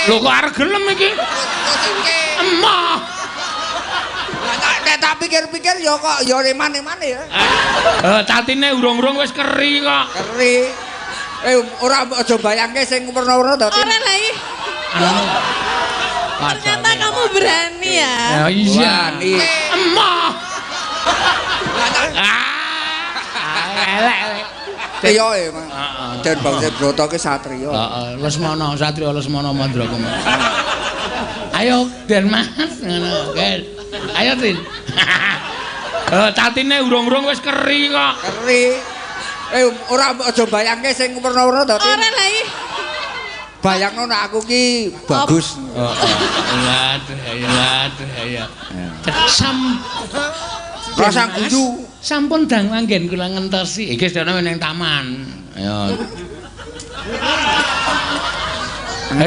Lho kok arep gelem iki? Emoh. Lah tak pikir-pikir ya kok ya eman-emane ya. Tatine urung-urung wis keri kok. Keri. Ora aja bayangke sing werna-werna to. Ora lah iki. Ternyata kamu berani ya. Ya iya. Wani. Emoh. Elek. Iya, Mas. Heeh. Den Bangsa Broto ki satriya. Heeh, Lesmana, satriya Lesmana Mandraguna. Ayo Den Mas ngono. Ayo Tin. Tatine urung-urung wis keri kok. Keri. Ora aja bayangke sing werna-werna to, Tin. Ora lah iki. Bayangno nek aku ki bagus. Heeh. Iya. Sam rasa guyu. Sampun dang manggen kula ngentosi. Iki sedana ning taman. Ayo.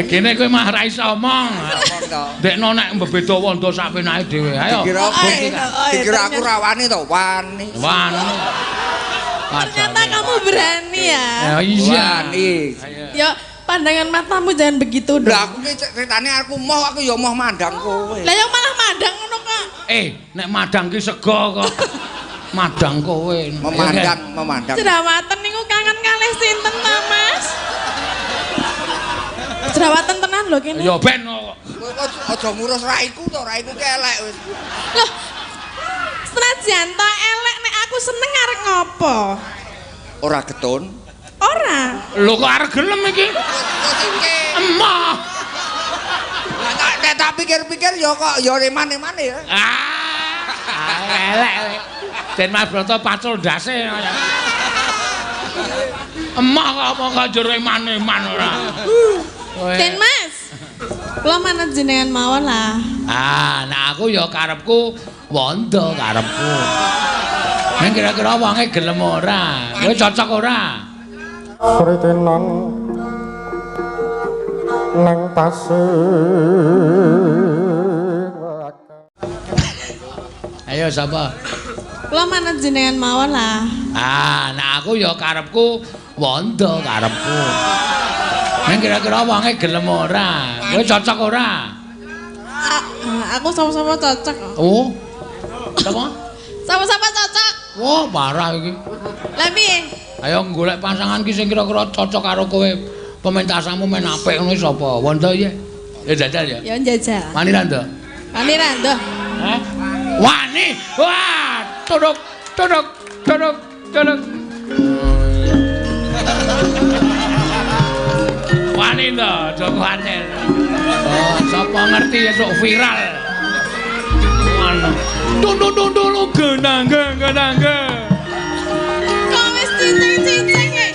Kene kowe mah ra iso omong. Dekno nek mbebeda wondo sak penake dhewe. Ayo. Dikira aku ra wani to, wani. Wani. Ternyata kamu berani ya. Ya iya. Wani. Ya pandangan matamu jangan begitu dong. Lah aku ki ceritane aku moh, aku ya moh mandang kowe. Lah ya malah mandang ngono kok. Nek madang ki sego kok. Madang kowe. Memandang. Jerawatan niku kangen kalih sinten ta, Mas? Jerawatan tenan lho kene. Ya ben kok. Kowe aja ngurus raiku to, raiku ki elek wis. Loh. Senajan ta elek nek aku seneng arek ngopo? Ora getun. Ora. Lho kok arep gelem iki? Emoh. Lah nek tak pikir-pikir ya kok ya eman-emane ya. Elek. Den Mas Broto pacul ndase. Emoh kok apa kok njur eman-eman ora. Den Mas. Kula manut jenengan mawon lah. Ah, nek aku ya karepku wondo karepku. Nek kira-kira wonge gelem ora? Kowe cocok ora? Pritenan nang pasir. Ayo sapa? Kula manut jenengan mawon lah. Ah, nek aku ya karepku wondo karepku. Nek kira-kira wonge gelem ora? Kowe cocok ora? Aku sama-sama cocok. Oh. Sapa? Sama-sama cocok. Wah, parah iki. Lah piye? Ayo golek pasangan ki sing kira-kira cocok karo kowe. Pementasanmu men apik ngono sapa? Wondo ya? Ya jajal ya? Ya jajal. Wani ra, Ndo? Wani ra, Ndo? Hah? Wani. Wah, turuk turuk turuk turuk. Wani to, aja kuwatir. Oh, sapa ngerti esuk viral. Ngono. Dun dun dun dun genang genang. Kok wis cicing-cicing e.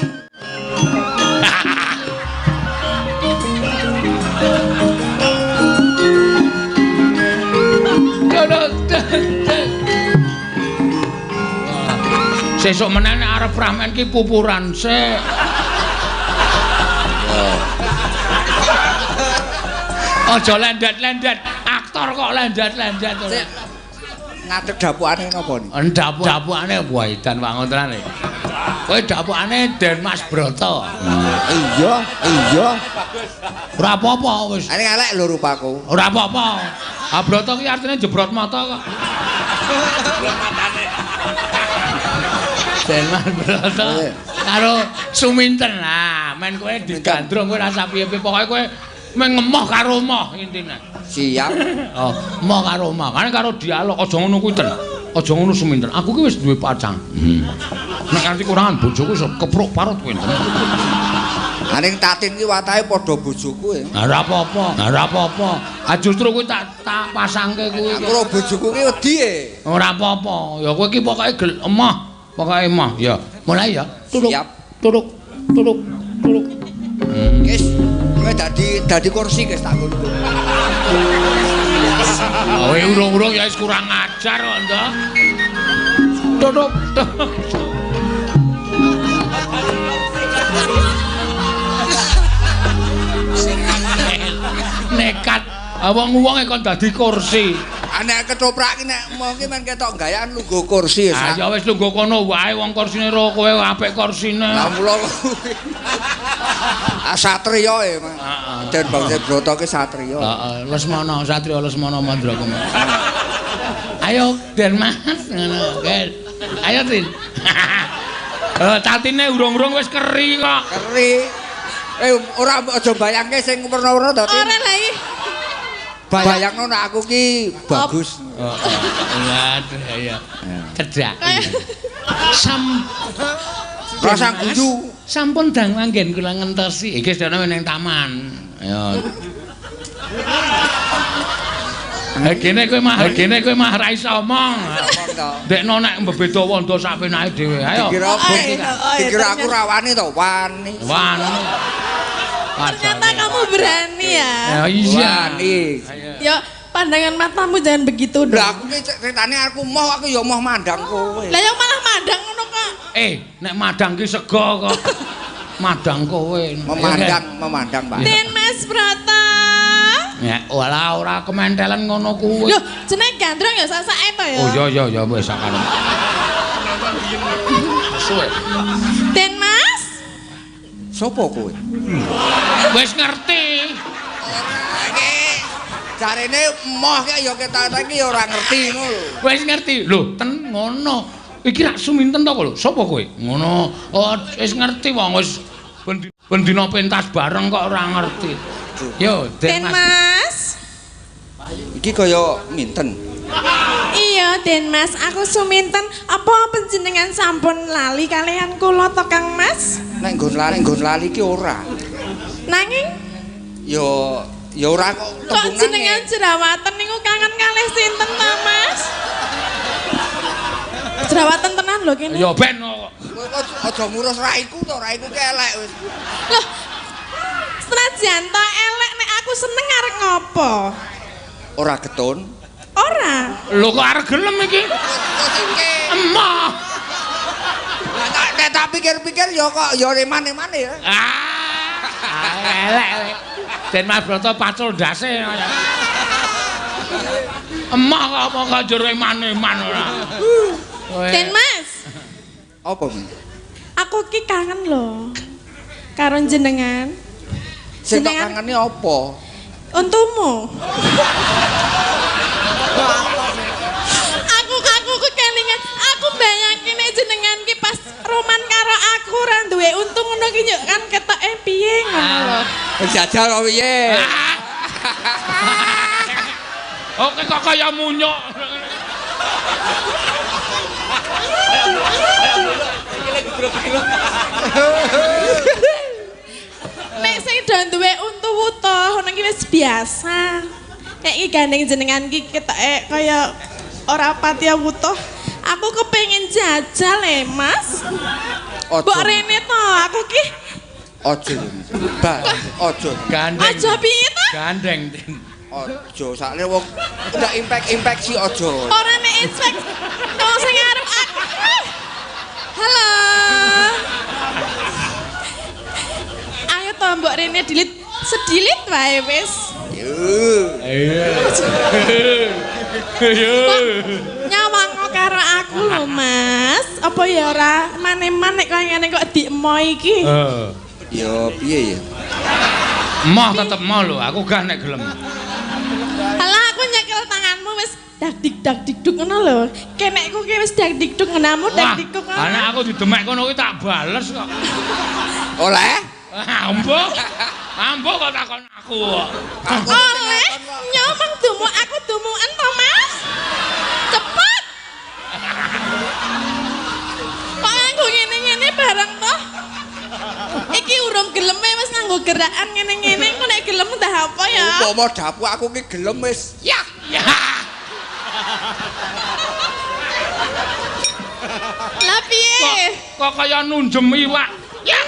Sesuk meneh nek arep ramen ki pupuran sik. Aja lendet-lendet, aktor kok lendet-lendet. Sik. Ngadeg dapukane napa ni? Dapukane wah edan wangun tenan iki. Kowe dapukane Den Mas Broto. Iya, iya. Ora apa-apa wis. Ane elek lho rupaku. Ora apa-apa. Ah Broto ki artine jebrot mata kok. Jebrot matane. Den Mas Broto karo Suminten. Lah, men kowe digandrung kowe rasa piye-piye pokoke kowe mengemoh karo moh intine. Siap. Oh, moh karo moh. Kan karo dialog aja ngono kuwi ten. Aja ngono Suminten. Aku ki wis duwe pacang. Nek nganti kurangan bojoku iso kepruk parut kowe ten. Aning Tatin ki watake padha bojoku ya. Ora apa-apa. Ora apa-apa. Ah justru kuwi tak pasangke kuwi. Aku ro bojoku ki wedi e. Ora apa-apa. Ya kowe ki pokoke emoh. Pokoke emoh. Ya, mulai ya. Turuk. Siap. Turuk. Turuk. Turuk. Wis. Kowe dadi kursi guys tak ngono. Kowe urung-urung ya wis kurang ajar kok, Ndo. Tutup. Nekat. Wong-wong kon dadi kursi. Nek ketoprak ki nek mau ki men ketok gayaan lungguh kursi ya. Ah ya wis lungguh kono wae wong kursine ro kowe apik kursine. Lah mula ah satriya e, Mas. Den Bangsa Broto ki satriya. Heeh, Lesmana, satriya Lesmana Mandrakumara. Ayo Den Mas ngono. Ayo Tin. Eh tatine urung-urung wis keri kok. Keri. Ora aja bayangke sing werna-werna to, Tin. Ora lha iki. Bayangno nek aku ki bagus. Heeh. Iya. Cedhak. Rasa guyu. Sampun dang manggen kula ngentosi. Iki sedana ning taman. Ayo. Kene kowe mah, kene kowe mah ra iso omong. Ndekno nek mbebeda wondo sak penake dhewe. Ayo. Dikira aku ra wani to, wani. Wani. Ternyata kamu berani ya. Ya iya. Wani. Ya pandangan matamu jangan begitu dong. Lah aku ki ceritane aku moh, aku ya moh mandang kowe. Lah ya malah mandang ngono kok. Nek madang ki sego kok. Madang kowe. Memandang, memandang, Pak. Den Mas Brata. Ya, walah ora kementelen ngono kuwi. Loh, jenenge gandrung ya sak-sake to ya. Oh iya iya ya wis sakarep. Suwe. Den Mas. Sopo kowe? Wis ngerti. Ora iki jarene emoh ki ya ketok iki ya ora ngerti ngono lho. Wis ngerti. Lho, ten ngono. Iki rak suminten to lho. Sopo kowe? Ngono. Oh, wis ngerti wong wis bendina pentas bareng kok ora ngerti. Yo, Den Mas. Iki kaya minten. Iya, Den Mas, aku suminten. Apa panjenengan sampun lali kalian kula to, Kang Mas? Nek nggon lali ki ora. Nanging ya ya ora kok tembungane. Kok jenengan jerawatan niku kangen kalih sinten ta, Mas? Jerawatan tenan lho kene. Ya ben kok. Kowe aja ngurus raiku to, raiku ki elek wis. Loh. Senajan ta elek nek aku seneng arek ngopo? Ora getun. Ora. Lho kok arek gelem iki? Emoh. Lah nek tak pikir-pikir ya kok ya eman-emane ya. Ah, elek elek. Den Mas Broto pacul ndase. Emoh kok apa kok njur eman-eman ora. Den Mas. Apa, Mi? Aku ki kangen lho karo jenengan. Sing tak kangeni apa? Untumu. Aku kelingan, aku bayangke nek jenengan ki pas roman karo aku ora duwe untung ngono ki yo kan ketoke piye ngono lho. Jajal kok piye? Oke kok kaya munyuk. Nek sing do duwe untu wutuh ngono ki wis biasa. Nek iki gandeng jenengan ki ketoke kaya ora patiya wutuh. Aku kepengin jajal e, Mas. Mbok rene to, aku ki aja. Ba, aja. Gandeng. Aja piye to? Gandeng, Tin. Aja sakne wong ndak impek-infeksi aja. Ora nek infek. Wong sing arep aku. Halo. Ayo to mbok rene dilit sedilit wae wis. Yo. Yo. Nyawang karo aku lho, Mas. Apa ya ora maneman nek kaya ngene kok diemo iki? Heeh. Ya piye ya? Emoh tetep emoh lho, aku gah nek gelem. Alah aku nyekel tanganmu wis dak dik duk ngono lho. Kenekku ki wis dak dik duk ngenamu dak dik duk. Wah, anak aku didemek kono kuwi tak bales kok. Oleh? Ambo. Ambo kok takon aku kok. Oleh nyomong dumu aku dumuken to, Mas. Cepet. Kok nganggo ngene-ngene bareng to? Iki urung geleme wis nganggo gerakan ngene-ngene, engko nek gelem entah apa ya. Upama dapuk aku ki gelem wis. Ya. Ya. Lah piye? Kok kaya nunjem iwak. Ya.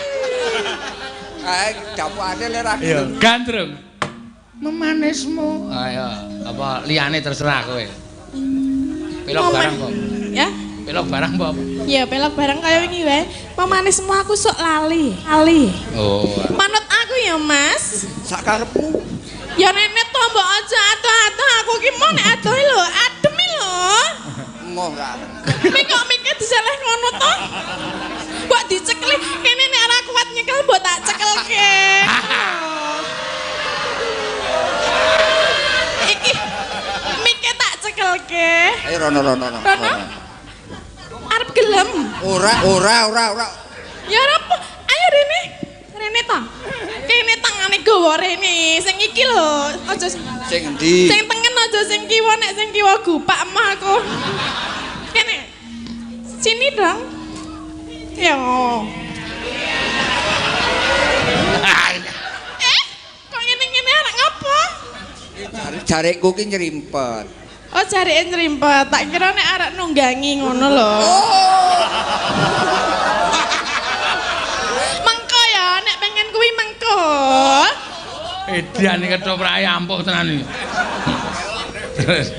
Kae dapukane le ra gelem. Gandrung. Memanismu. Ayo, apa liyane terserah kowe. Pelok barang kok. Ya. Pelok barang apa? Ya pelok barang kaya wingi wae. Pemanismu aku sok lali. Lali. Oh. Manut aku ya, Mas. Sak karepmu. Ya rene to mbok aja atuh-atuh aku ki mau nek adoh lho, adem lho. Moh ra. Mik kok mike diseleh ngono to? Mbok dicekli kene nek ora kuat nyekel mbok tak cekelke. Iki mike tak cekelke. Ayo rono. Rono? Arep gelem. Ora. Ya ora apa. Ayo rene. Rene ta. Kene tangane gawa rene. Sing iki lho, aja sing endi? Sing tengen aja sing kiwa, nek sing kiwa gupak mah aku. Kene. Sini dong. Yo. Kok ngene-ngene anak ngapa? Jarikku ki nyerimpet. Oh, jarike nyerimpet. Tak kira nek arek nunggangi ngono lho. Oh. Mengko ya, nek pengen kuwi mengko. Edan iki ketoprake ampuh tenan iki. Terus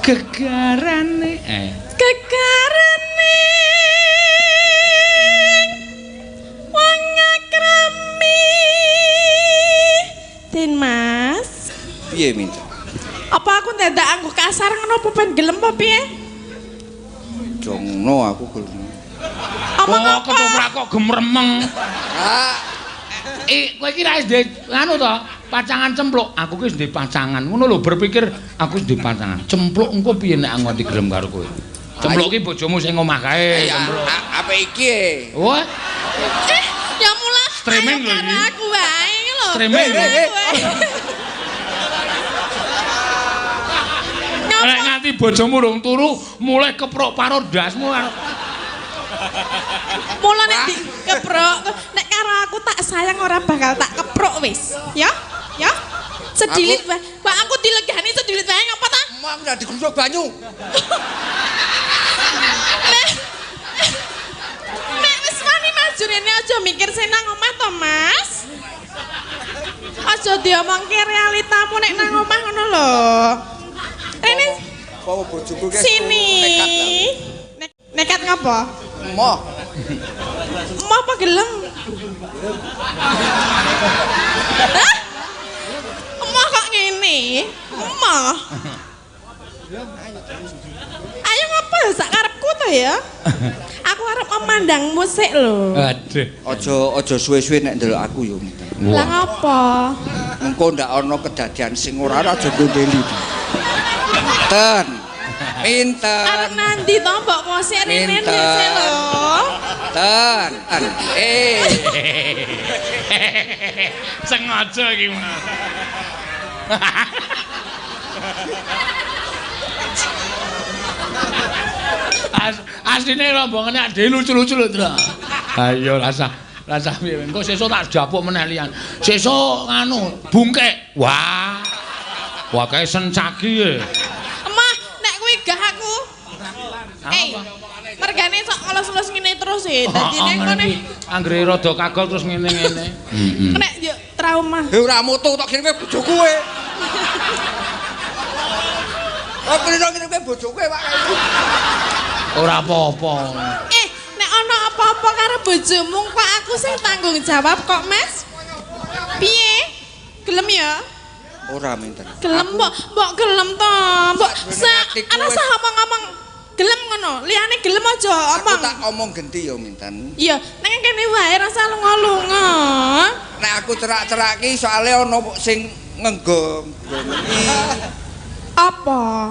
gegarane gegarane wong akrami. Din Mas. Piye minta? Apa aku ndadak anggo kasar ngono apa ben gelem apa piye? Jongno aku gelem. Omong apa? Ketoprak kok gemremeng. Ah. Kowe iki ra wis anu to, pacangan cempluk. Aku ki wis ndek pacangan. Ngono lho berpikir aku wis ndek pacangan. Cempluk engko piye nek aku nganti gelem karo kowe? Cempluk ki bojomu sing omah kae, cempluk. Apa iki? Wah. Ya mula streaming lho iki. Aku wae lho. Streaming lho. Nek nganti bojomu rung turu, mulai keprok paro ndasmu. Mula nek dikeprok, nek karo aku tak sayang ora bakal tak keprok wis. Ya? Ya? Sedilit wae. Wah aku dilegani sedilit wae ngapa ta? Mau aku udah digrusuk banyu. Nek wis wani maju rene aja mikir sing nang omah to, Mas. Aja diomongke realitamu nek nang omah ngono lho. Rene bojoku ki sini. Nekat ngapa? Moh. Moh apa gelem? Hah? Moh kok ngene? Moh. Ayo ngapa sak karepku to ya? Aku arep memandangmu sik lho. Aduh. Aja suwe-suwe nek ndelok aku yo. Lah ngapa? Mengko ndak ana kedadian sing ora aja gondeli. Ten. Pinter. Arep nanti to mbok kosek rene dhisik lho. Ten. Sengaja iki Mas. Asline rombongane ade lucu-lucu lho, Tru. Ayo rasah piye engko sesuk tak japuk meneh liyan. Sesuk nganu bungkek. Wah. Wah kae sencaki e. Emah, nek kuwi gah aku. Mergane sok ngelus-elus ngene terus e. Dadine engko nek anggere rada kagol terus ngene-ngene. Heeh. Nek yo trauma. Ora moto tok kirime bojoku e. Oh, kirime bojoku e, Pak. Ora apa-apa. Nek ana apa-apa karo bojomu kok aku sing tanggung jawab kok, Mas. Piye? Gelem ya? Ora minten. Gelem mbok, mbok gelem to. Mbok ana sah omong-omong gelem ngono. Liyane gelem aja omong. Aku tak omong genti ya minten. Iya, nang kene wae rasa lunga-lunga. Nek aku cerak-cerak ki soale ana sing ngenggong. Apa?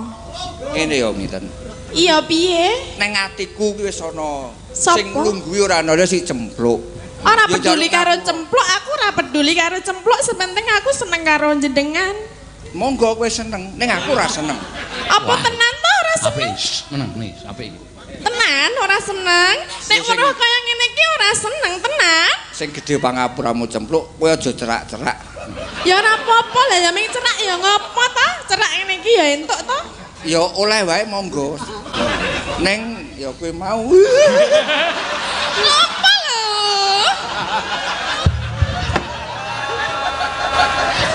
Ngene ya minten. Iya piye? Nang atiku ki wis ana sing nglungguhi ora ana si cempluk. Ora peduli karo cempluk, aku ora peduli karo cempluk, sepenting aku seneng karo jenengan. Monggo kowe seneng, ning aku ora seneng. Apa tenan to ora seneng? Apik, meneng nih, apik iki. Tenan ora seneng. Nek weruh kaya ngene iki ora seneng tenan. Sing gedhe pangapuramu cempluk, kowe aja cerak-cerak. Ya ora apa-apa lah ya ming cerak ya ngopo ta? Cerak ngene iki ya entuk to. Ya oleh wae monggo. Neng ya kowe mau. Ngopo lho?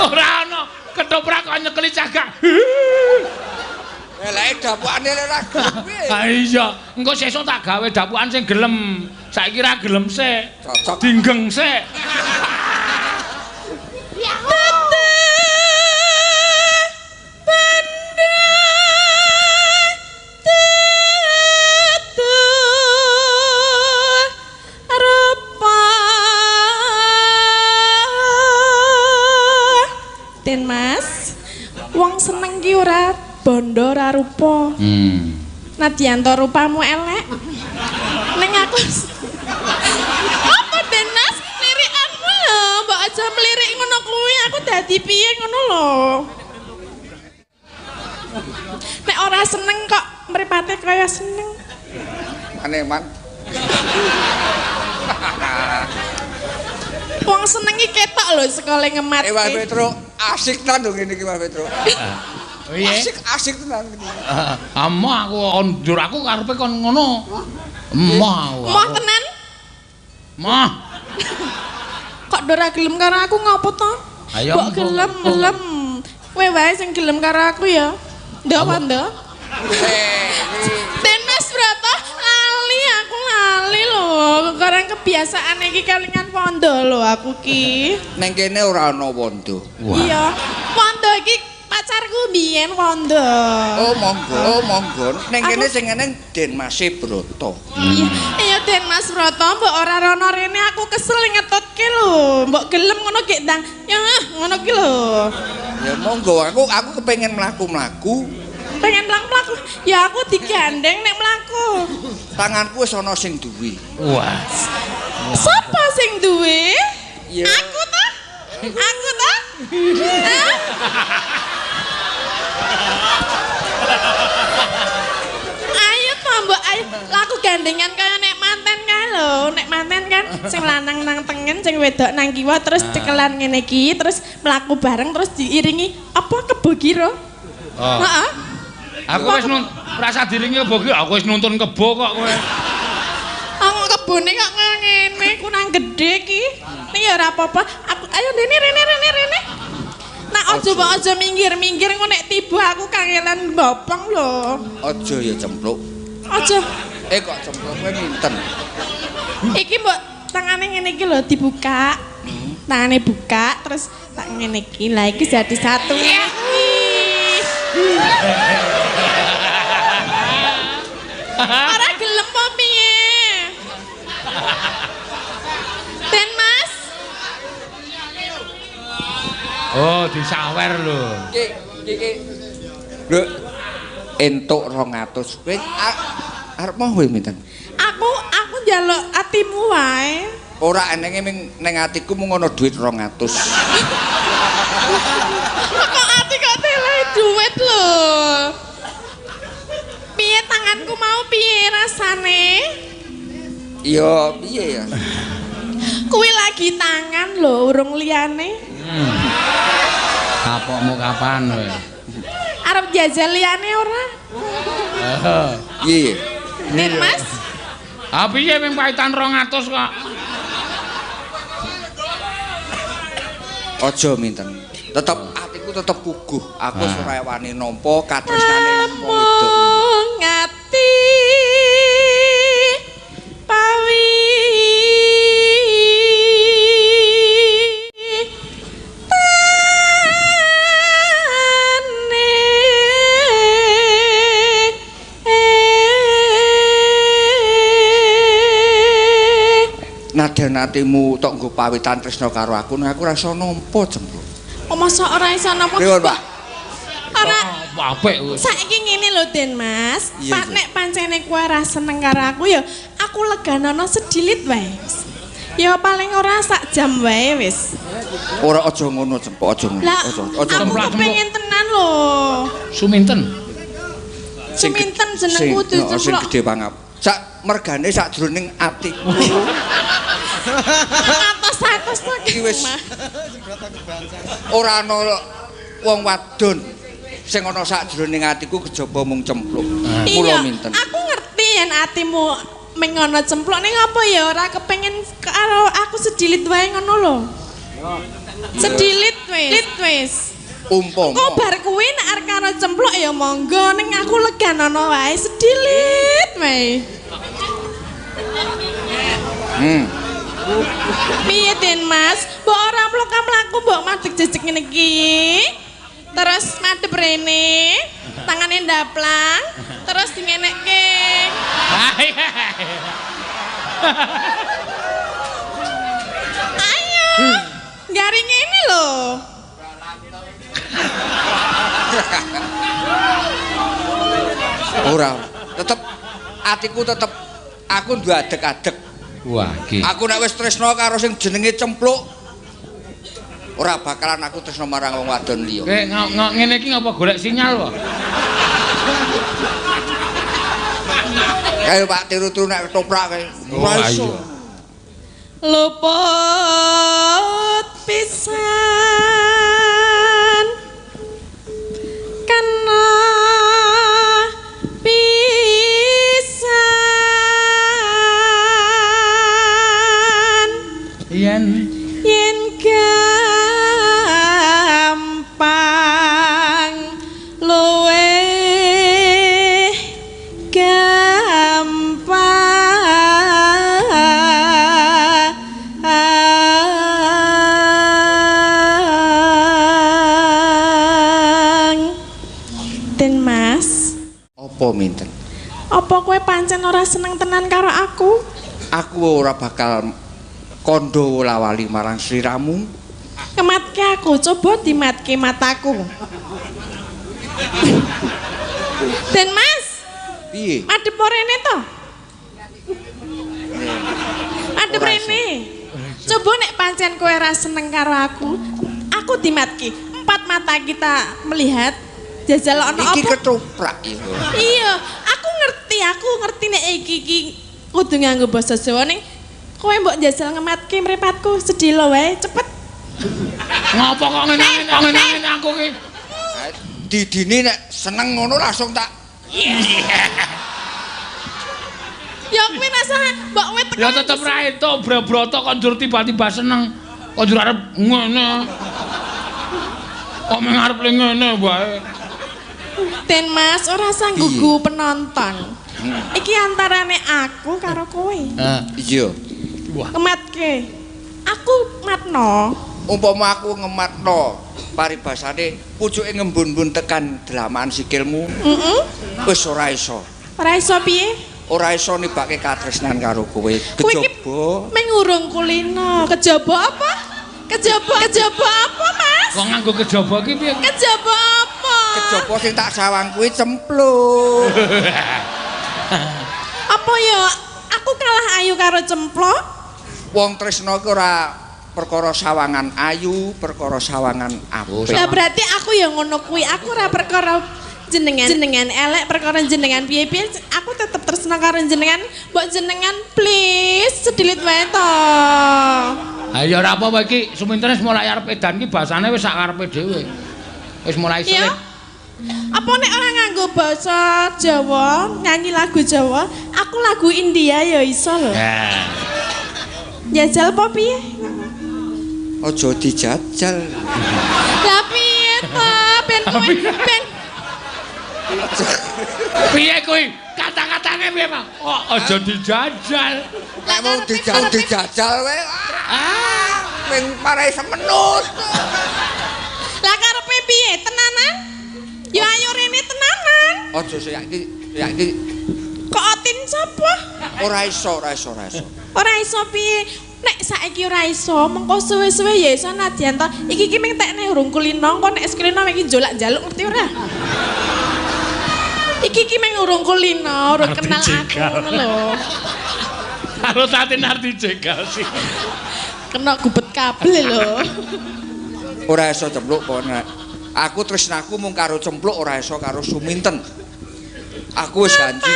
Ora ana ketoprak kok nyekeli cagak. Eleke dapukane ora gelem. Ha iya, engko sesuk tak gawe dapukan sing gelem. Saiki ra gelem sik. Cocok. Dinggeng sik. Tetep Den Mas. Wong seneng ki ora bondo ora rupa. Nadyan to rupamu elek. Ning aku apa Den Mas lirikanmu lho, mbok aja mlirik ngono kuwi, aku dadi piye ngono lho. Nek ora seneng kok mripate kaya seneng. Aneman. Wong seneng iki ketok lho sekole ngematke. Mas Petro, asik tenan lho ngene iki Mas Petro. Piye? Asik tenan ngene. Amoh aku njur aku karepe kon ngono. Emoh aku. Emoh tenan? Emoh. Kok ora gelem karo aku ngopo to? Mbok gelem, gelem. Kowe wae sing gelem karo aku ya. Ndok apa ndok? Tenas Brata lali aku lali lho. Karang kebiasaan iki kelingan wondo lho aku ki. Neng kene ora ana wondo. Iya, wondo iki pacarku mbiyen wondo. Oh monggo, oh monggo. Neng kene sing eneng Den Mas Broto. Iya, iya Den Mas Broto, mbok ora rono rene aku kesel ngetutke lho. Mbok gelem ngono gek ndang. Ya ngono ki lho. Ya monggo, aku kepengen mlaku-mlaku. Pengen mlaku-mlaku. Ya aku digandeng nek mlaku. Tanganku wis ana sing duwe. Wah. Sapa sing duwe? Ya. Aku ta? Aku ta? Hah? Ayo to mbok ayo laku gandengan kaya nek manten kae lho. Nek manten kan sing lanang nang tengen, sing wedok nang kiwa terus cekelan ngene iki, terus mlaku bareng terus diiringi apa kebo kira? Oh. Heeh. Aku wis rasa diringi kebo ki, aku wis nuntun kebo kok kowe. Aku kebone kok ngene, kurang gede ki. Ning ya ora apa-apa. Aku ayo rene rene rene rene. Nah aja mbok aja minggir-minggir engko nek tiba aku kangelan bopong lho. Aja ya cempluk. Aja. Kok cempluk kowe minten. Iki mbok tangane ngene iki lho dibuka. Tangane buka terus tak ngene iki. Lah iki jadi satu iki. Ora gelem apa piye? Den Mas. Oh, disawer lho. Iki iki. Lho entuk 200. Kowe arep moh kowe minten? Aku njaluk atimu wae. Ora enenge ming ning atiku mung ana dhuwit 200. Kok ati kok tele dhuwit lho. Piye tanganku mau piye rasane? Iya, piye ya? Kuwi lagi tangan lho, urung liyane. Kapokmu kapan kowe? Arep jajal liyane ora? Piye? Den Mas. Ah piye ming paitan 200 kok. Aja minten. Tetep atiku tetep puguh. Aku wis ora wani nampa katresnane wong wedok. Ngati pawi tane. Nadyan atimu tok nggo pawitan tresna karo aku, nek aku ora iso nampa cempluk. Oh, masa ora iso nampa? Pripun, Pak? Ora apik kowe. Saiki ngene lho Den Mas, Iya, Pak nek pancene kowe ora seneng karo aku ya aku leganono sedilit wae. Ya paling ora sak jam wae wis. Ora aja ngono cempluk, aja ngono. Lah Aja aja. aku kepengin tenan lho. Suminten. Suminten jenengku sing dicemplok. gedhe pangap. Sak mergane sakjroning atiku. Atos-atos to Iki wis ora ana wong wadon sing ana sakjroning atiku kejaba mung cempluk. Mula Iya, minten. aku ngerti yen atimu ming ana cempluk ning apa ya ora kepengin karo aku sedilit wae ngono lho. Sedilit wis. Lit wis. Umpama Engko bar kuwi nek arep karo cempluk ya monggo ning aku leganono wae sedilit wae. Piye Den Mas? Mbok ora mlaku-mlaku mbok madeg jejeg ngene iki. Terus madhep rene, tangane ndaplang, terus dingenekke. Ayo, garing ngene lho. Ora, tetep atiku tetep aku duwe adeg-adeg. Wah, iki. Aku nek wis tresno karo sing jenenge Cempluk, ora bakalan aku tresno marang wong wadon liya. Kowe ngene iki ngapa golek sinyal wae? Kae Pak tiru-tiru nek ketoprak kae. Ora iso. Luput pisan kena pisan yen yen gampang luwih gampang. Den Mas, apa minten? Apa kowe pancen ora seneng tenan karo aku? Aku ora bakal kondo lawali marang sliramu. Kematke aku, coba dimatke mataku. Den Mas, piye? Madhep rene to? Madhep rene. Coba nek pancen kowe ora seneng karo aku, aku dimatke. Empat mata kita melihat. Jajal ono apa? Iki ketoprak iku. Iya, aku ngerti nek iki iki kudu nganggo basa Jawa ning kowe mbok jajal ngematke mripatku sedhela wae cepet. Ngopo kok ngene-ngene aku ki? Didine nek seneng ngono langsung tak. Ya kuwi rasane mbok kowe tekan. Ya tetep ra entuk bro-broto kok njur tiba-tiba seneng. Kok njur arep ngene. Kok mung arep ngene wae. Den Mas ora sanggugu penonton. Iki antarane aku karo kowe. Iya. Wah. Ngematke. Aku matno. Umpama aku ngematno paribasane pucuke ngembun-mbun tekan dlamaan sikilmu. Heeh. Wis ora iso. Ora iso piye? Ora iso nibake katresnan karo kowe. Kejaba meng urung kulino. Kejaba apa? Kejaba apa, Mas? Kok nganggo kejaba ki piye? Kejaba apa? Kejaba sing tak sawang kuwi cempluk. Apa ya? Aku kalah ayu karo cempluk. Wong tresno ki ora perkara sawangan ayu, perkara sawangan apik. Lah berarti aku ya ngono kuwi. Aku ora perkara jenengan elek, perkara jenengan piye-piye, aku tetep tresno karo jenengan. Mbok jenengan please sedilit wae to. Ha ya ora apa-apa iki Suminten wis mulai arep edan iki basane wis sak karepe dhewe. Wis mulai sulit. Apa nek ora nganggo basa Jawa, nyanyi lagu Jawa, aku lagu India ya iso lho. Jajal apa piye? Aja dijajal. Lah piye to? Ben kowe ben piye kuwi? Kata-katane piye, Pak? Oh, aja dijajal. Nek mau dijajal wae. Ah, ping parai semenut. Lah karepe piye? Tenanan? Ya ayo rene tenanan. Aja saiki iki. Kok otin sapa? Ora iso, ora iso, ora iso. Ora iso piye? Nek saiki ora iso, mengko suwe-suwe ya iso nadyan to. Iki ki mung tekne urung kulino, engko nek kulino iki njolak-njaluk ngerti ora? Iki ki mung urung kulino, urung kenal aku ngono lho. Karo Tatin arti jegal sih. Kena gubet kabel lho. Ora iso cempluk pokoke. Aku tresnaku mung karo cempluk ora iso karo Suminten. Aku wis janji.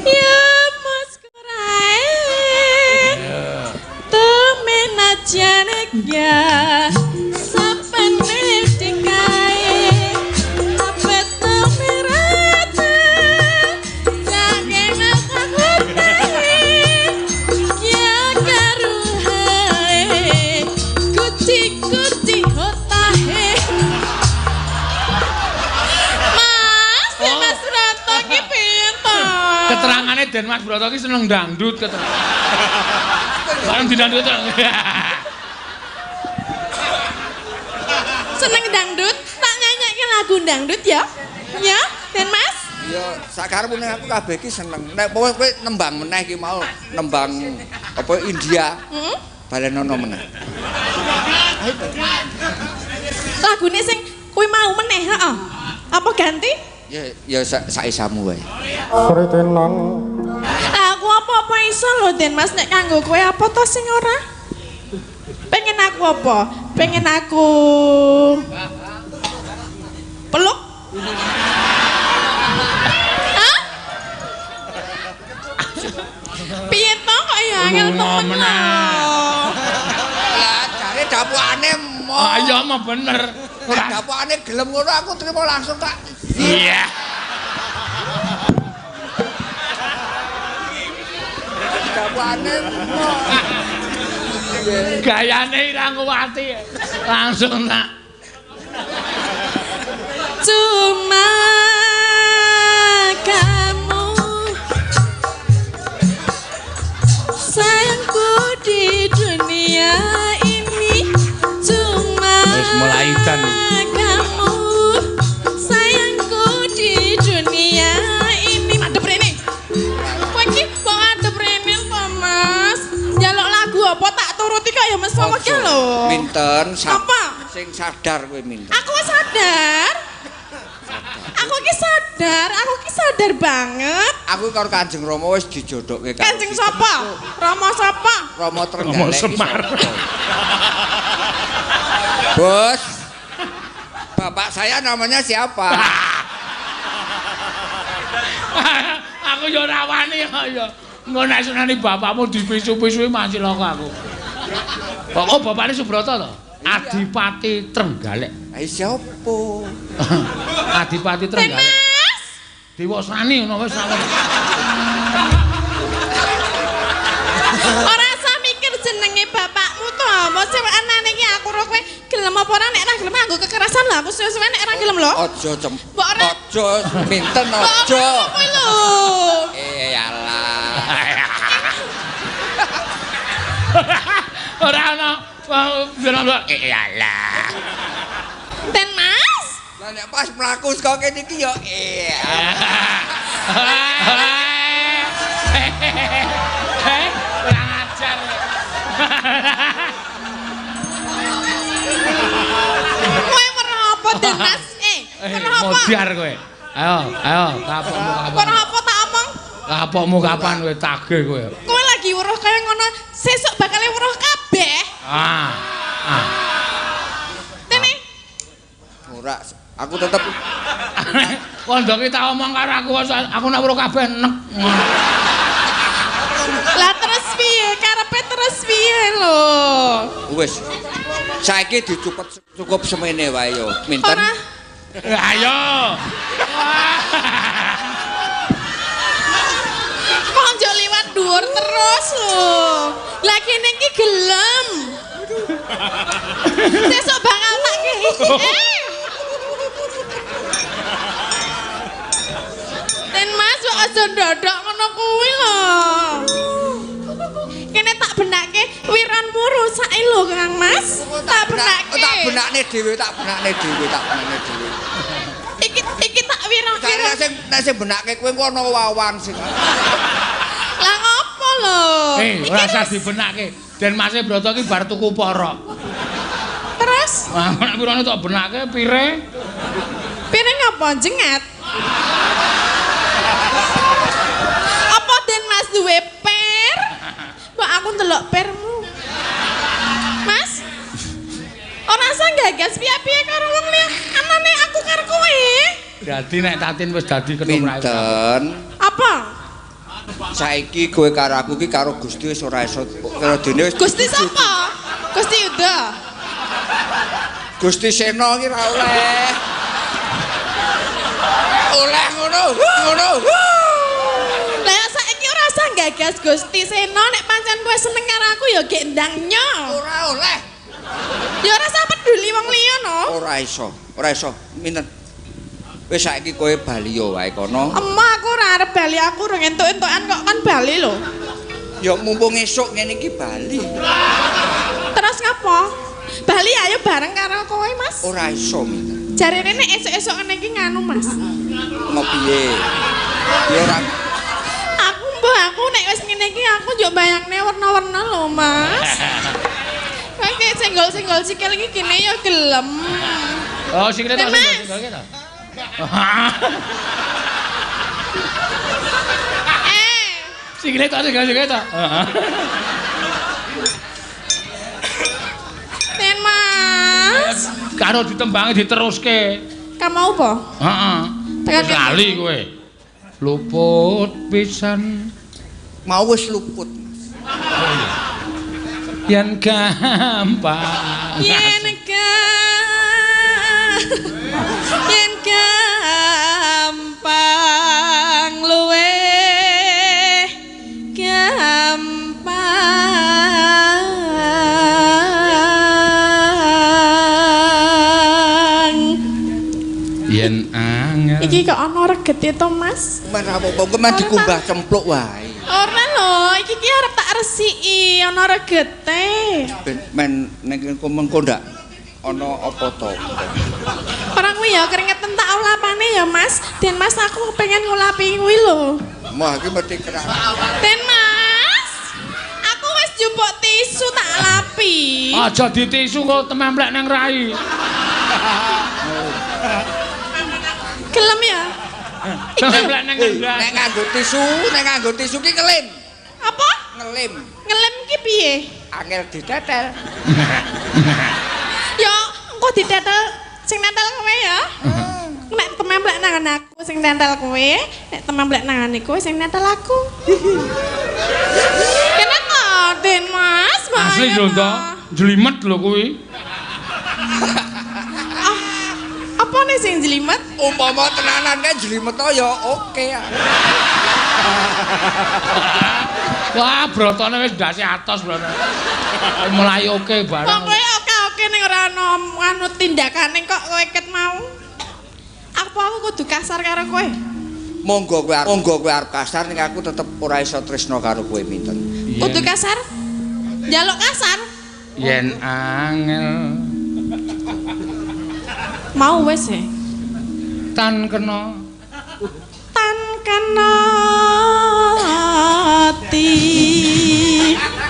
Ya Mas Korae. Temen ajane ya sapene dikae. Apet merata. Jage aku ya karuhae. Kuci-kuci hotahe. Mas, ya Mas Broto ki piye to? Keterangane Den Mas Broto ki seneng dangdut keterangan. Bareng didangdut. Seneng dangdut, tak nyanyikke lagu dangdut ya. Ya, Den Mas. Ya, sakarepmu nek aku kabeh iki seneng. Nek kowe nembang meneh iki mau nembang apa India. Heeh. Balenono meneh. Lagune sing kuwi mau meneh, heeh. Apa ganti? Ya ya sak isamu wae. Sritinan. Aku apa-apa iso lho Den Mas nek kanggo kowe apa to sing ora? Pengen aku apa? Pengen aku peluk? Hah? Piye to kok ya angel temen lho. Lah jare dapukane mo. Ah iya mah bener. Ora dapukane gelem ngono aku trimo langsung tak. Iya. Dapukane mo. Gayane Irangwati langsung tak. Cuma kamu sayangku di dunia ini, cuma mulai dan kamu sayangku di dunia ini. Madep rene. Kowe iki kok madep rene to, Mas? Njaluk lagu apa tak turuti kok ya Mas wong akeh lho. Minten apa? Sing sadar kowe minten. Aku sadar. Aku iki sadar, aku iki sadar banget. Aku karo Kanjeng Rama wis dijodohke karo Kanjeng sapa? Rama sapa? Rama Trenggalek. Rama Semar. Bos. Bapak saya namanya siapa? Aku ya ora wani ya. Engko nek senani bapakmu dipisu-pisui masih loko aku. Oh, bapakne Subrata to? Adipati Trenggalek. Ha siapa? Adipati Trenggalek. Mas. Diwasani ngono wis ora. Ora usah mikir jenenge bapakmu to. Mosok anane iki aku ro kowe gelem apa ora nek ora gelem nganggo kekerasan lho aku suwe-suwe nek ora gelem lho. Aja cem. Aja minten aja. Kowe lho. Eh alah. Ora ana eh alah. Ten Mas. Lah nek pas mlaku saka kene iki ya eh. Kurang ajar. Kowe weruh apa Den Mas? Weruh apa? Modiar kowe. Ayo, ayo, kapokmu kapan? Weruh apa tak omong? Kapokmu kapan kowe tagih kowe? Kowe lagi weruh kaya ngono, sesuk bakal weruh kabeh. Ah. Ah. Tene. Ora, aku tetep kondo ki tak omong karo aku, aku nek weruh kabeh nek. Lah terus piye? Karepe terus piye lho? Wis. Saiki dicupet cukup semene wae yo. Minten. Ora. Ayo. Kok njo liwat dhuwur terus lho. Lah kene iki gelem. Sesuk bakal tak kei. Den Mas kok aja ndodok ngono kuwi lho. Kene tak benake wiranmu rusake lho Kang Mas. Tak benake. Tak benakne dhewe, tak benakne dhewe, tak benakne dhewe. Iki iki tak wirang-wirang. Nek sing benake kowe engko ana wawan sing. Lah ngopo lho? Ora usah dibenake. Den Mase Broto iki bar tuku porok. Terus? Wah, nek wirane tak benake pire? Pire ngapa jengat? Apa Den Mas duwe per? Mbok aku ndelok permu. Mas. Ora usah gagas piye-piye karo wong liya. Anane aku karo kowe. Dadi nek Tatin wis dadi ketoprak. Minten. Apa? Saiki kowe karo aku iki karo Gusti wis ora iso karo dene wis. Gusti sapa? Gusti Yuda. Gusti Sena iki ora oleh. Oleh ngono, ngono. Lah saiki ora usah gagas Gusti Sena nek pancen kowe seneng karo aku ya gek ndang nyo. Ora oleh. Ya ora usah peduli wong liya no. Ora iso, ora iso. Minten. Wis saiki kowe bali yo wae kono. Emah aku ora arep bali, aku urung entuk-entukan kok kan bali lho. Ya mumpung esuk ngene iki bali. Terus ngapa? Bali ayo bareng karo kowe, Mas. Ora iso minten. Jarene nek esuk-esuk ngene iki nganu, Mas. Ngopiye? Ya ora. Aku mbah aku nek wis ngene iki aku yo bayangne werna-werna lho, Mas. Kowe sing senggol-senggol sikil iki kene ya gelem. Oh, sikile tak senggol-senggol ki ta. Sikile tak senggol-senggol ta. Heeh. Ten Mas. Karo ditembangi diteruske. Kamu mau apa? Heeh. Wis lali kowe. Luput pisan. Mau wis luput. Yen gampang. Yen yen gampang luweh gampang. Yen angel. Iki kok ana regete to, Mas? Men ra apa-apa, men dikumbah cempluk wae. Ora lho, iki ki arep tak resiki, ana regete. Ben men ning mengko ndak ana apa to. Ora kuwi ya keringetan tak ulapane ya, Mas. Den Mas aku pengen ngulapi kuwi lho. Wah, iki mesti kerak. Den Mas, aku wis njupuk tisu tak lapi. Aja ditisu kok tememplek nang rai. Gelem ya? Tememplek nang rai. Nek nganggo tisu, nek nganggo tisu ki ngelim. Apa? Ngelim. Ngelim ki piye? Angel ditetel. Ya, engko ditetel sing nentel kowe ya. Nek tememplek nang aku sing nentel kowe, nek tememplek nang kowe sing nentel aku. Kene to, Den Mas. Asli lho to, jlimet lho kuwi. Apa nih sing jlimet? Umpama tenanan kan jlimet to ya oke. Wah, brotone wis ndase atos brotone. Mulai oke barang. Pokoke oke-oke ning ora ana anu tindakane kok kowe ket mau. Apa aku kudu kasar karo kowe? Monggo kowe arep kasar ning aku tetep ora iso tresno karo kowe minten. Kudu kasar? Njaluk kasar? Yen angel. Mau wis e. Tan kena. Tan kena ati.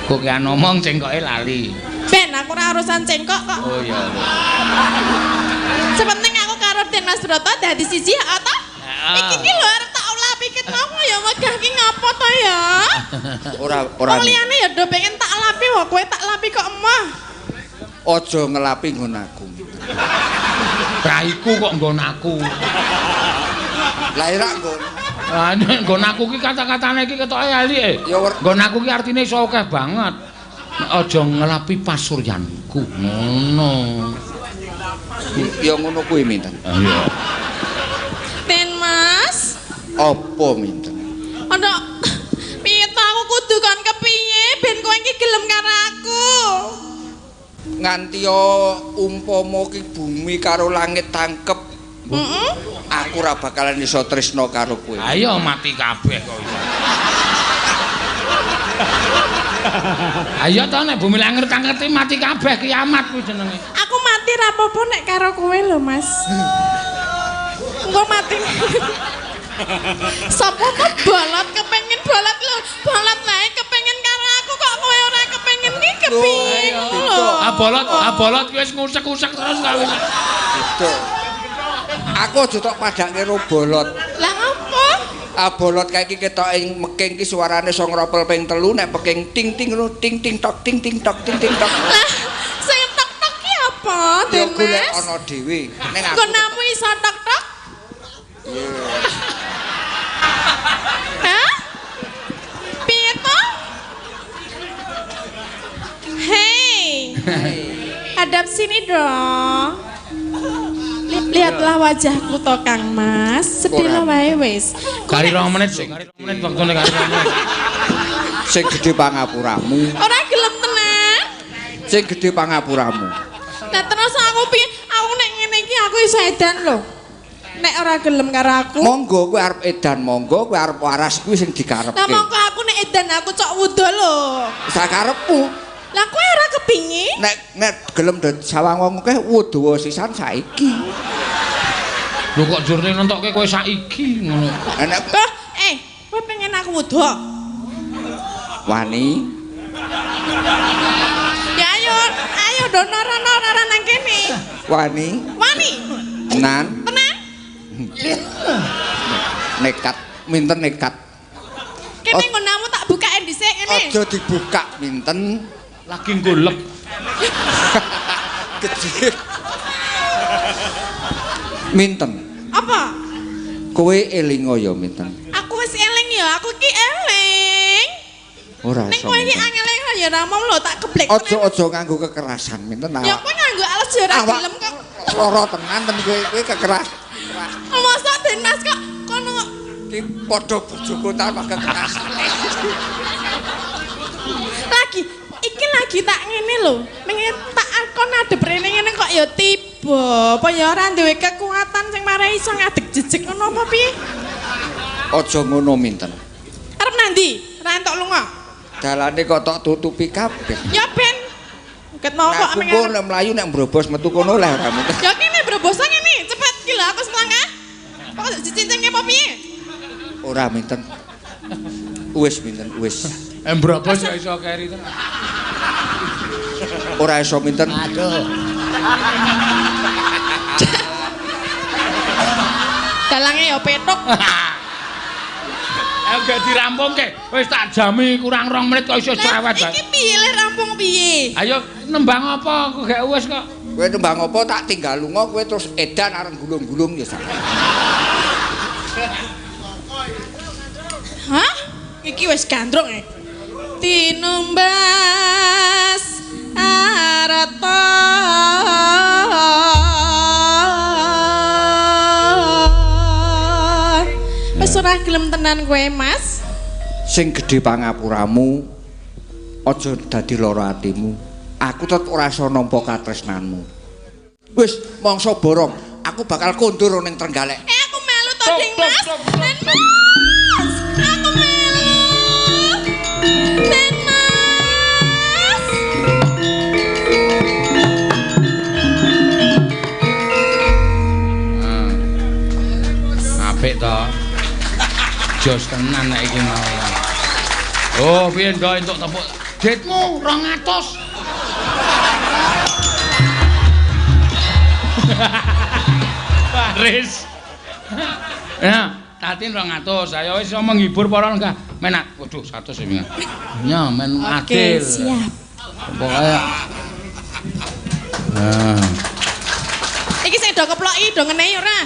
Kok ya ngomong cengkoke lali. Ben aku ora urusan cengkok kok. Oh iya. Sepenting aku karo Den Mas Broto dadi siji ya ta? Iki ki lho arep tak ulapi ket mau ya megah ki ngopo to ya? Ora ora. Wong liyane ya do pengen tak lapi wae kowe tak lapi kok emoh. Aja ngelapi nggon aku. Raiku kok nggon aku. Lah ora nggon. Lah nggon aku ki kata-katane iki ketoke elike. Nggon aku ki artine iso akeh banget. Aja ngelapi pasuryanku ngono. Ya ngono kuwi minten. Iya. Den Mas. Apa minten? Ana piye to aku kudu kon kepiye ben kowe iki gelem karo aku? Nganti umpama ki bumi karo langit tangkep. Heeh. Aku ora bakalan iso tresno karo kowe. Ayo mati kabeh kok iso. Ayo to nek bumi langit tangkep mati kabeh kiamat kuwi jenenge. Aku mati ra apa-apa nek karo kowe lho, Mas. Engko mati. Sopo kok bolot kepengin bolot lho, bolot wae kepengin karo aku kok kowe ora kepengin ki kepiye lho. Ah bolot, ah bolot kuwi wis ngusek-usek terus kok wis. Aku aja tok padake karo bolot. Lah ngopo? Ah bolot kae iki ketoke meking ki suarane iso ngropel ping 3 nek peking ting ting ngono ting ting tok ting ting tok ting ting tok. Lah sing tok tok ki apa, Den Mas? Ya golek ana dhewe. Ning aku. Konamu iso tok tok? Hah? Piye to? Hei. Hadap sini dong. Lihatlah wajahku to Kang Mas. Sedih wae wis. Kari 2 menit sing, kari 2 menit waktune kari 2 menit. Sing gedhe pangapuramu. Ora gelem tenan. Sing gedhe pangapuramu. Lah terus aku piye? Aku nek ngene iki aku iso edan lho. Nek ora gelem karo aku. Monggo kowe arep edan, monggo kowe arep waras kuwi sing dikarepke. Lah monggo aku nek edan aku cok wuda lho. Sakarepmu. Lah kowe ora kepingin? Nek nek gelem dadi sawang wong akeh wuda sisan saiki. Lho kok jurne nentokke kowe saiki ngono. Nek kowe pengen aku wuda? Wani. Ya ayo, ayo dono Wani. Wani. Tenan. Tenan. Nekat, minten nekat. Kene nggonamu tak bukaen dhisik ngene. Aja dibuka minten. Lagi golek. Gede. Minten. Apa? Kowe elingo ya minten. Aku wis eling ya, aku ki eling. Ora iso. Ning kowe iki angel ya ora mom lho tak geblek. Aja-aja nganggo kekerasan minten. Ya kowe nganggo alas ya ora gelem kok. Lara tenan ten kowe kowe kekeras. Mosok Den Mas kok kono ki padha bojoku tanpa kekerasan. Lagi iki lagi tak ngene lho. Menge tak kon adep rene ngene kok ya tiba. Apa ya ora duwe kekuatan sing marai iso ngadeg jejeg ngono apa piye? Aja ngono minten. Arep nandi? Ora entuk lunga. Dalane kok tok tutupi kabeh. Ya ben. Ket mau kok meng. Aku nek mlayu nek mbrobos metu kono lah ora minten. Ya kene brobosan ngene, cepet iki lho aku selangkah. Kok dicincinge apa piye? Ora minten. Wis minten wis. Mbrobos ya iso keri tenan. Ora iso minten. Aduh. Dalange ya petuk. Ayo gak dirampungke. Wis tak jami kurang 2 menit kok iso cerewet bae. Iki piye le rampung piye? Ayo nembang apa aku gak wis kok. Kowe nembang apa tak tinggal lunga kowe terus edan areng gulung-gulung ya. Hah? Iki wis gandrung e. Tinumbas arta. Wis ora gelem tenan kowe, Mas. Sing gedhe pangapuramu aja dadi lara atimu. Aku tetep ora iso nampa katresnanmu. Wis mangsa borong, aku bakal kondur ning Trenggalek. Aku melu to, Ding Mas. Den Mas. Aku melu. Den Mas. Apik to. Jos tenan nek iki mau. Oh, piye ndok entuk tepuk. Ditmu 200. Baris. Ya, Tatin 200. Ayo wis iso menghibur para enggak. Menak. Waduh, 100 iki. Ya, men adil. Oke, siap. Pokoke. Nah. Iki sing do keploki do ngenehi ora?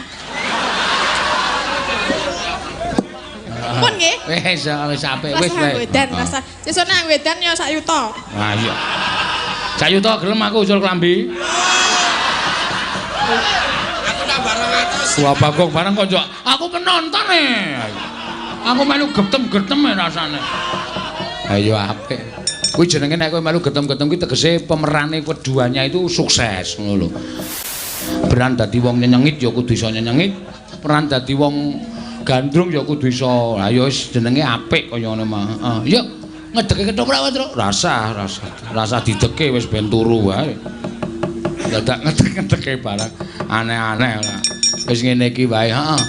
Pun nggih. Wis wis apik wis wae. Wedan rasa. Sesuk nang wedan ya sak yuta. Ah iya. Sak yuta gelem aku usul klambi. Aku tambah 200. Wah bagong bareng kok njok. Aku penonton e. Aku melu getem-getem e rasane. Ayo apik. Kuwi jenenge nek kowe melu getem-getem kuwi tegese pemerane keduanya itu sukses ngono lho. Peran dadi wong nyenyengit ya kudu iso nyenyengit, peran dadi wong gandrung ya kudu iso. Lah ya wis jenenge apik kaya ngono mah. Heeh. Yuk ngedeke ketoprak wae, Truk. Rasah, rasah. Rasah dideke wis ben turu wae. Dadak ngedek-ngedeke barang aneh-aneh ora. Wis ngene iki wae, heeh.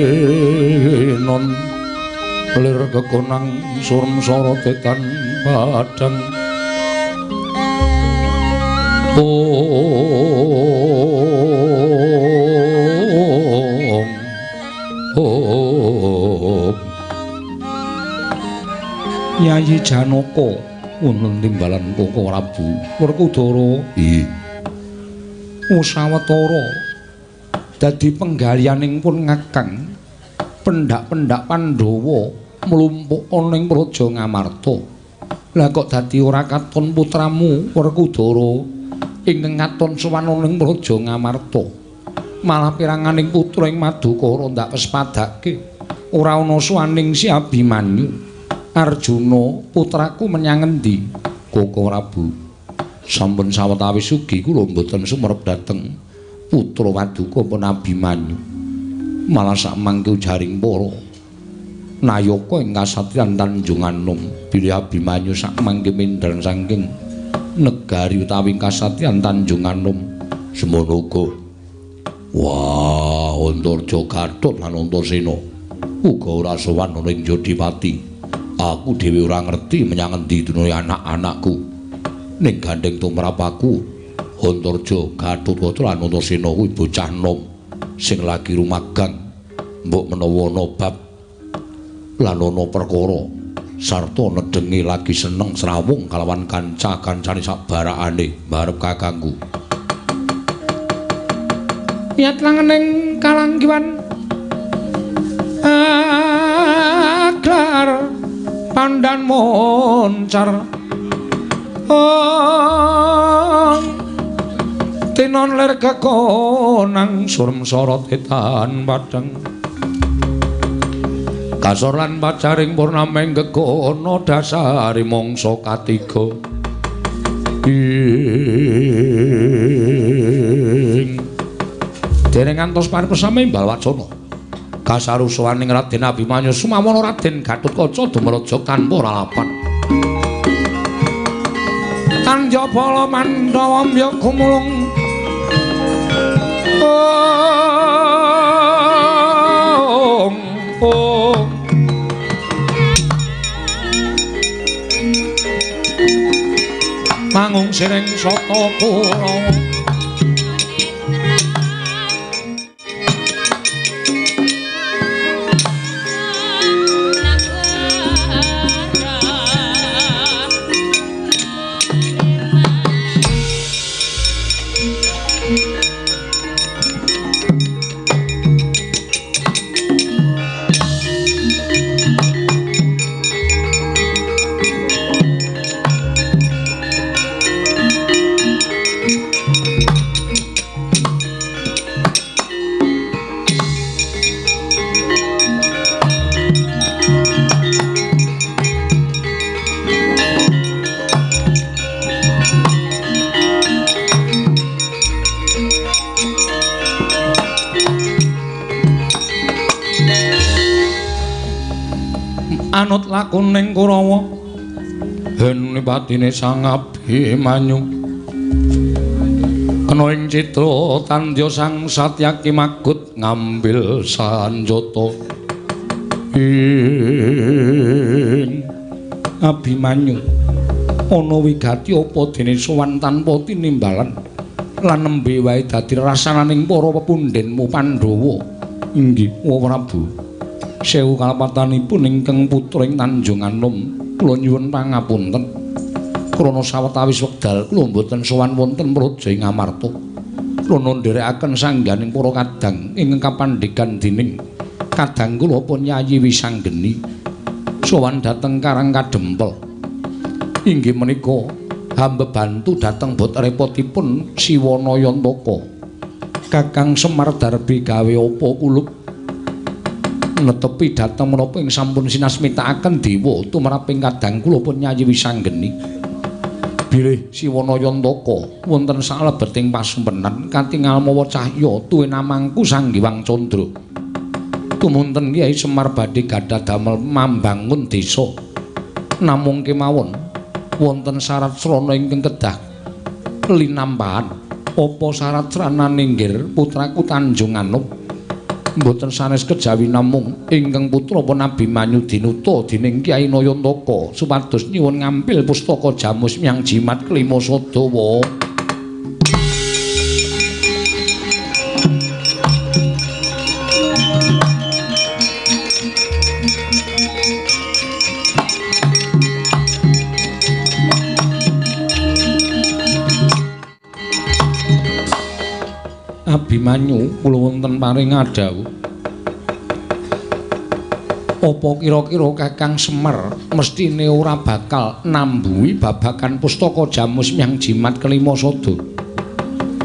Tinon lir kekonang surem sorotetan padang. Om Om Yayi Janaka wonten timbalan Koko Prabu Werkudara. Nggih. Usawatara dadi penggalianing pun ngakang pendak-pendak Pandhawa mlumpuk ana ing Praja Ngamarta. Lah kok dadi ora katon putramu Werkudara ingkang katon sowan ana ing Praja Ngamarta. Malah piranganing putra ing Madukara ndak pespadake ora ana sowaning si Abimanyu. Arjuna putraku menyang endi? Koko Prabu sampun sawetawis ugi kula mboten sumerep dhateng putra Waduka pun Abimanyu. Malah sakmangke ujaring para nayaka ing kasatriyan Tanjunganom bilih Abimanyu sakmangke mindhan saking negari utawi kasatriyan Tanjunganom. Semono uga. Wah, Antarja Gatot lan Antasena uga ora sowan ana ing Jodipati. Aku dhewe ora ngerti menyang endi dunune anak-anakku. Ning gandeng tumrap aku Antarja Gatotkaca lan Antasena kuwi bocah nom sing lagi rumagang mbok menawa ana bab lan ana perkara sarta nedhengi lagi seneng srawung kalawan kanca-kancane sak barakane mbarep kakangku. Niat langening kalanggiwan aglar pandan moncar tinon lir kekonang surem sorot etan padhang kasor lan pacaring purnameng gegono dasari mangsa katiga ing dereng ngantos paripesame imbal wacana kasarusuaning Raden Abimanyu sumawana Raden Gatotkaca dumraja tanpa lalapan. Tanja bala Pandhawa mbya gumulung ong ong mangung sireng sata Kurawa. Anut lakuning Kurawa hen patine Sang Abimanyu kena ing citra tandya Sang Satyaki magut ngambil sanjata ing Abimanyu ana wigati apa dene sowan tanpa tinimbalan lan nembe wae dadi rasananing para pepundhenmu Pandhawa. Inggih Prabu. Sewu kalepatanipun ingkang putra ing Tanjung Anom kula nyuwun pangapunten krana sawetawis wekdal kula mboten sowan wonten praja ing Amarta krana nderekaken sangganing para kadang ingkang kapandhegan dening kadang kula pun Yayi Wisanggeni sowan dhateng Karang Kadempel. Inggih menika hamba bantu dhateng bot repotipun Siwana Yantaka. Kakang Semar Darbi gawe apa kulup netepi dhateng menapa ing sampun sinasmitakaken dewa tumraping kadang kula pun Yayi Wisanggeni. Bilih Siwana Yantaka wonten salebeting pasumpenan katingal mawa cahya tuwin amangku Sang Hyang Candra. Tumunten Kyai Semar badhe gadah damel mambangun desa. Namung kemawon wonten syarat srana ingkang kedah linampahan. Apa syarat sranane nggir putraku Tanjung Anom? Mboten sanes kejawi namung ingkang putra pun Abimanyu dinuta dening Kyai Nayantaka supados nyuwun ngampil pustaka jamus miang jimat kelima sadawa. Abimanyu kula wonten paring adhawuh. Apa kira-kira Kakang Semar mestine ora bakal nambuhi babagan pustaka jamus miang jimat kelima sada?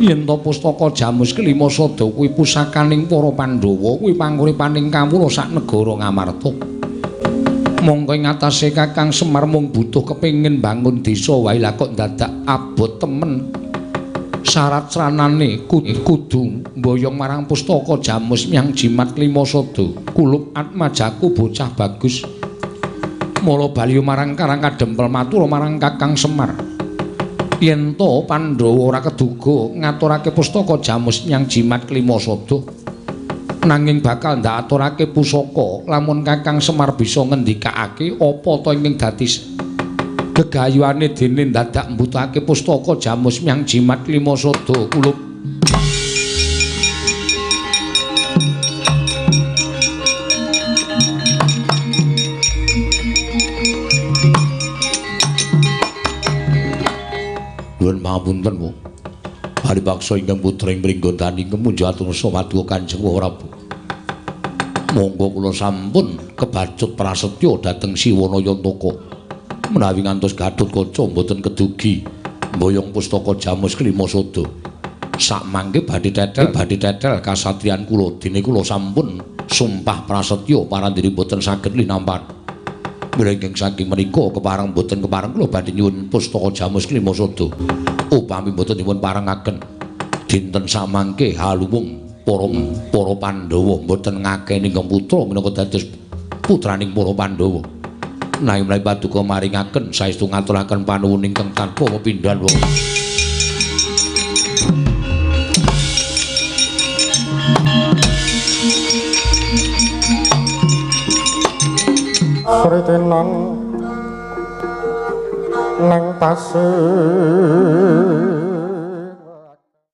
Yen to pustaka jamus kelima sada kuwi pusakaning para Pandhawa, kuwi panguripaning kawula sak negara Ngamarta. Mongko ing atase Kakang Semar mung butuh kepengin bangun desa wae lah kok dadak abot temen. Syarat sranane kudu mboyong marang pustaka jamus miang jimat lima sada kulup atmajaku bocah bagus. Mula bali marang Karang Kadempel matur marang Kakang Semar yen to Pandhawa ora keduga ngaturake pustaka jamus miang jimat lima sada nanging bakal ndaturake pusaka lamun Kakang Semar bisa ngendikake apa to ingkang dadi Gegayuhane dene dadak mbutake pustaka Jamus Myang Jimat Lima Sada kulup. Nuwun pangapunten, Bu. Paripaksa ingkang putra ing Pringgondani kemunjo atur samadya Kanjeng Prabu. Monggo kula sampun kebacut prasetya dhateng Siwana Yantaka. Menawi ngantos Gatotkaca mboten kedugi mboyong pustaka Jamus Klima Sada. Sakmangke badhe tetel kasatriyan kula dene kula sampun sumpah prasetya parandiri mboten saged linampan. Mila ingkang saking menika kepareng mboten kepareng kula badhe nyuwun pustaka Jamus Klima Sada. Upami mboten dipun parengaken dinten samangke haluwung para Pandhawa mboten ngakeni ingkang putra minangka dados putraning para Pandhawa. Nanging menawi paduka maringaken saestu ngaturaken panuwun ingkang tanpa pepindhan wong. Sritinan nang pasir.